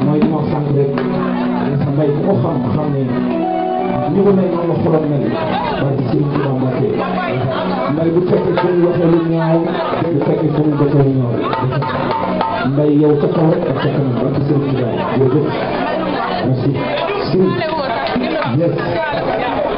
mooy li ma wax sànq rek sa mbay ku ko xam ne ni ko mel noonu la xolam mel parce que Serigne Touba Mbacké mbay bu fekkee fu mu waxee lu ñaaw bu fekkee fu mu defee lu ñaaw mbay yow ca kaw rek ak ca kanam parce que Serigne Touba yow def merci Serigne yes